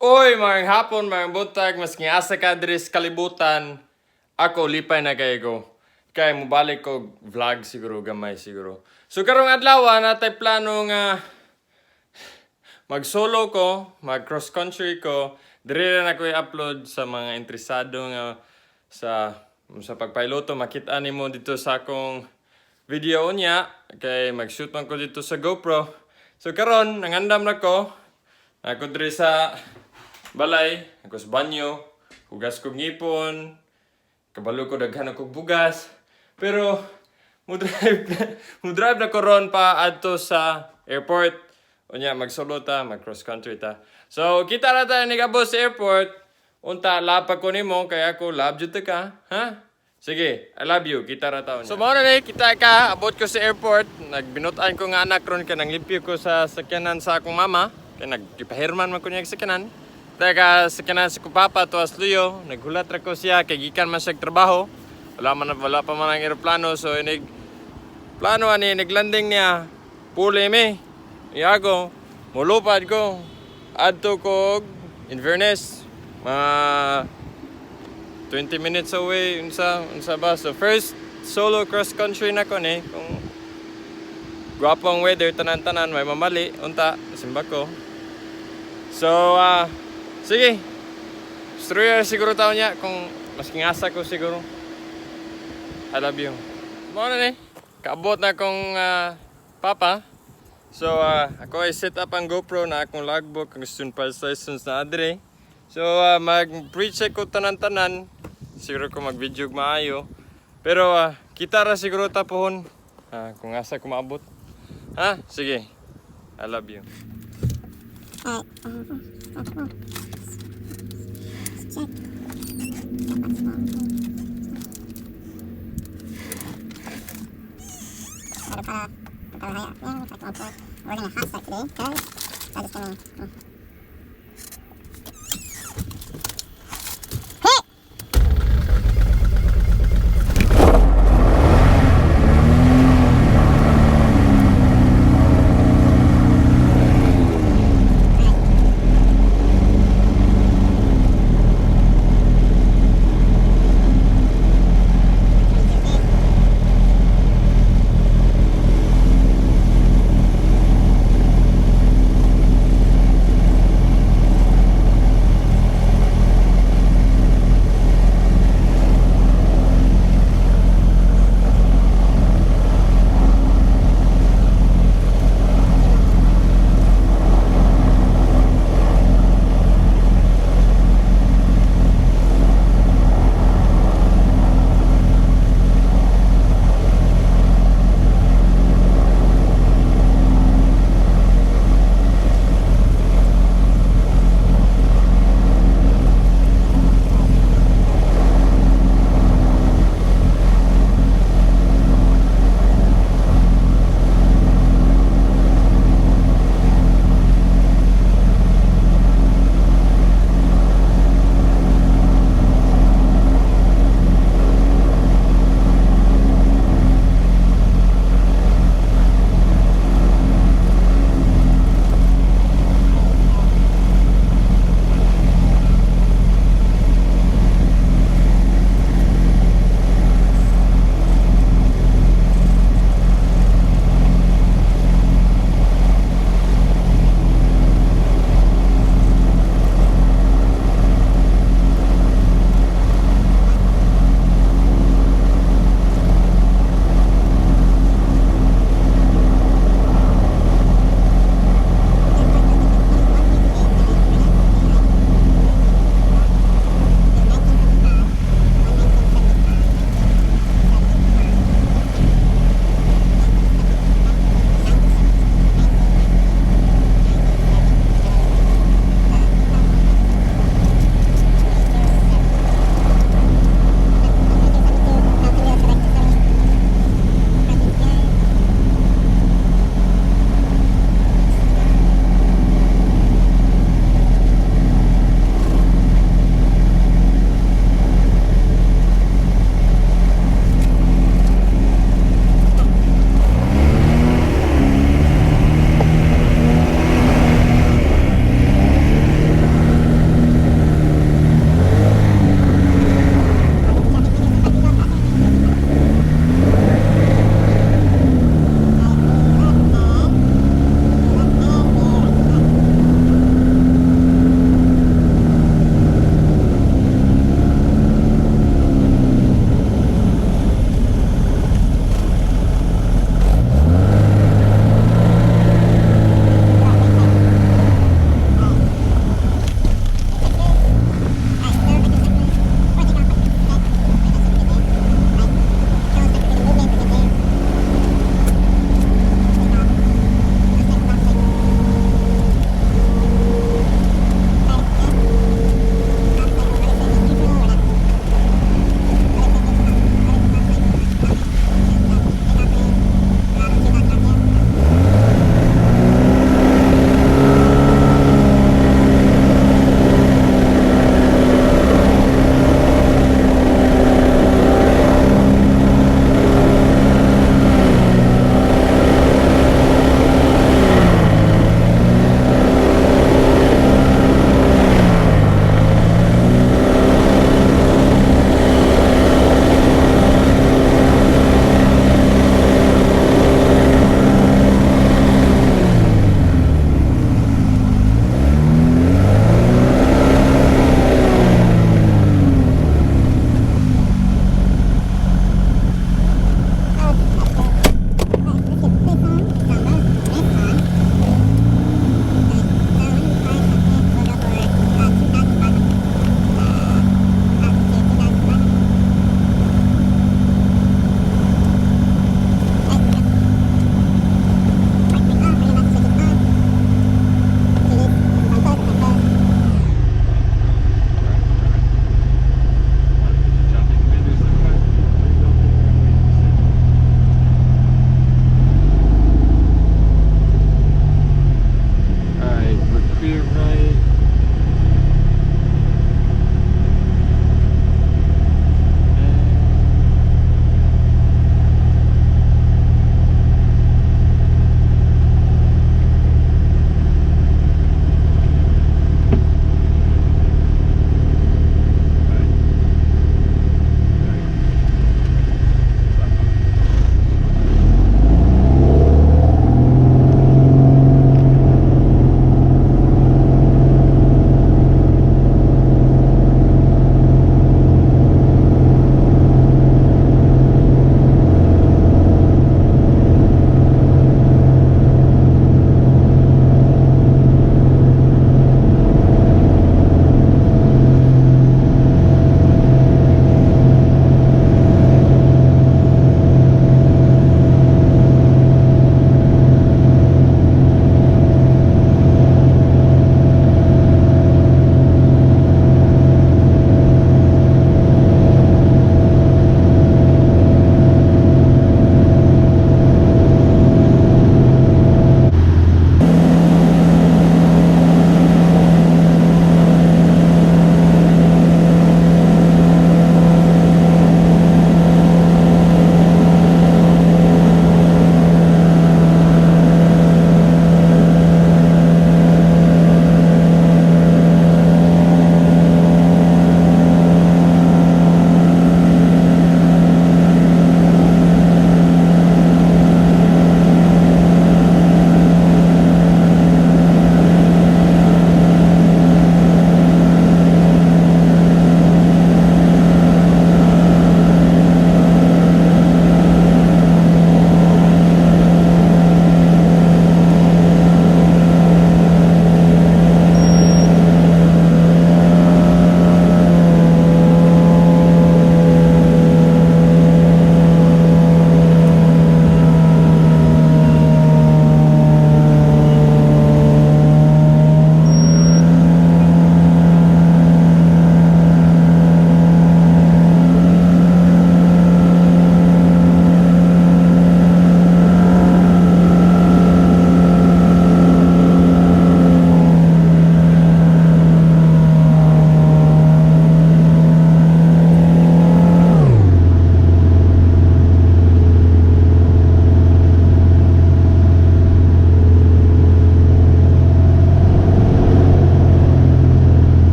Oy, maayong hapon, maayong buntag, maski asa ka diri sa kalibutan. Ako lipay na kaayo ko. Kay mobalik ko vlog siguro, gamay siguro. So karong adlaw natay plano nga mag-solo ko, mag cross country ko. Diri na ko i-upload sa mga interesado nga sa pagpailoto. Makita nimo dito sa akong video niya kay mag-shoot man ko dito sa GoPro. So karon nangandam na ko. Ako diri sa balay, ako sa banyo, hugas kog ngipon, kabalo ko daghan ako bugas. Pero mo drive na ko ron pa adto sa airport. Unya mag-solo ta, mag cross country ta. So kita ra ta nigabot sa airport. Unta love ko nimo kay ako love jud ta ka, ha? Sige, I love you. Kita ra ta unya. So mao na ni kita ka abot ko sa airport. Nagbinutan ko nga anak ron kay nanglimpyo ko sa sakyanan sa akong mama. Kay nagpahirman man ko niya sa sakyanan. Teka, sakyanan sa ko papa tuas luyo. Naghulat ra ko siya kay gikan man siya trabaho. Wala pa man ang eroplano, so inig plano ani naglanding niya. Puli mi. Iago, mulupad ko. Adto ko Inverness. Mga 20 minutes away unsa ba. So first solo cross country na ko ni, kung gwapo ang weather, tanan-tanan may mamali unta simba ko. So sige. Istorya siguro taon niya kung maski asa ko siguro. I love you. Mao na ni. Kaabot na akong papa. So ako ay set up ang GoPro na akong logbook, ang student pilot's license na adre. So mag pre-check ko tanan-tanan. Siguro ko mag-video maayo. Pero kita ra siguro ta pohon. Kung asa ko maabot. Ha? Sige. I love you. Alright. Let's check. We're gonna hot start today, guys. So I'm just gonna. Hit!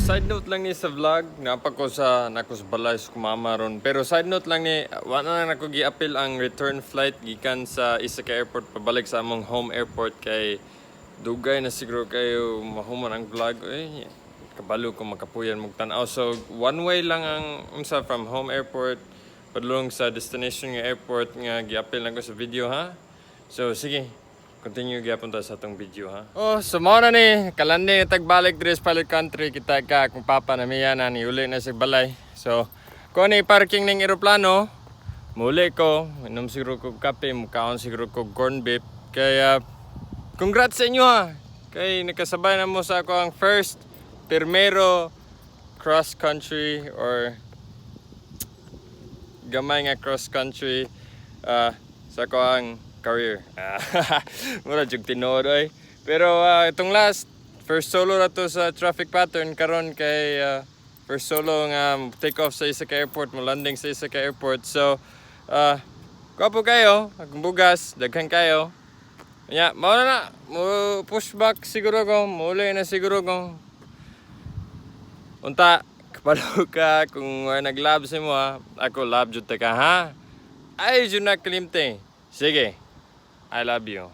Side note lang ni sa vlog, napa ko sa nako sa balay sa kumama ron. Pero side note lang ni, wala na nako gi-appeal ang return flight gikan sa isa ka airport pabalik sa among home airport kay dugay na siguro kayo mahuman ang vlog. Eh, kabalo ko makapuyan mong tan-aw. So one way lang ang unsa from home airport padulong sa destination nga airport nga gi-appeal nako sa video, ha. So sige, continue gyapon ta sa atong video, ha. Oh, so mao na ni, kalandi na tagbalik diri sa Pilot Country. Kita ka akong papa na miya na ni uli na sa balay. So, kung ni parking ning eroplano, muli ko, inom siguro ko kape, mukaon siguro ko corn beef. Kaya congrats sa inyo, ha. Kay nakasabay na mo sa ako ang first primero cross country or gamay nga cross country sa ako ang career. Mura jug tinuod oy. Pero itong last first solo ra to sa traffic pattern karon kay first solo nga take off sa isa ka airport, mo landing sa isa ka airport. So gwapo kayo, akong bugas, daghan kayo. Nya, mao na na, mo push back siguro ko, muli na siguro ko. Unta, kabalo ka kung nag-love sa imo, ha. Ako love jud ta ka, ha. Ay jud na kalimte. Sige. I love you.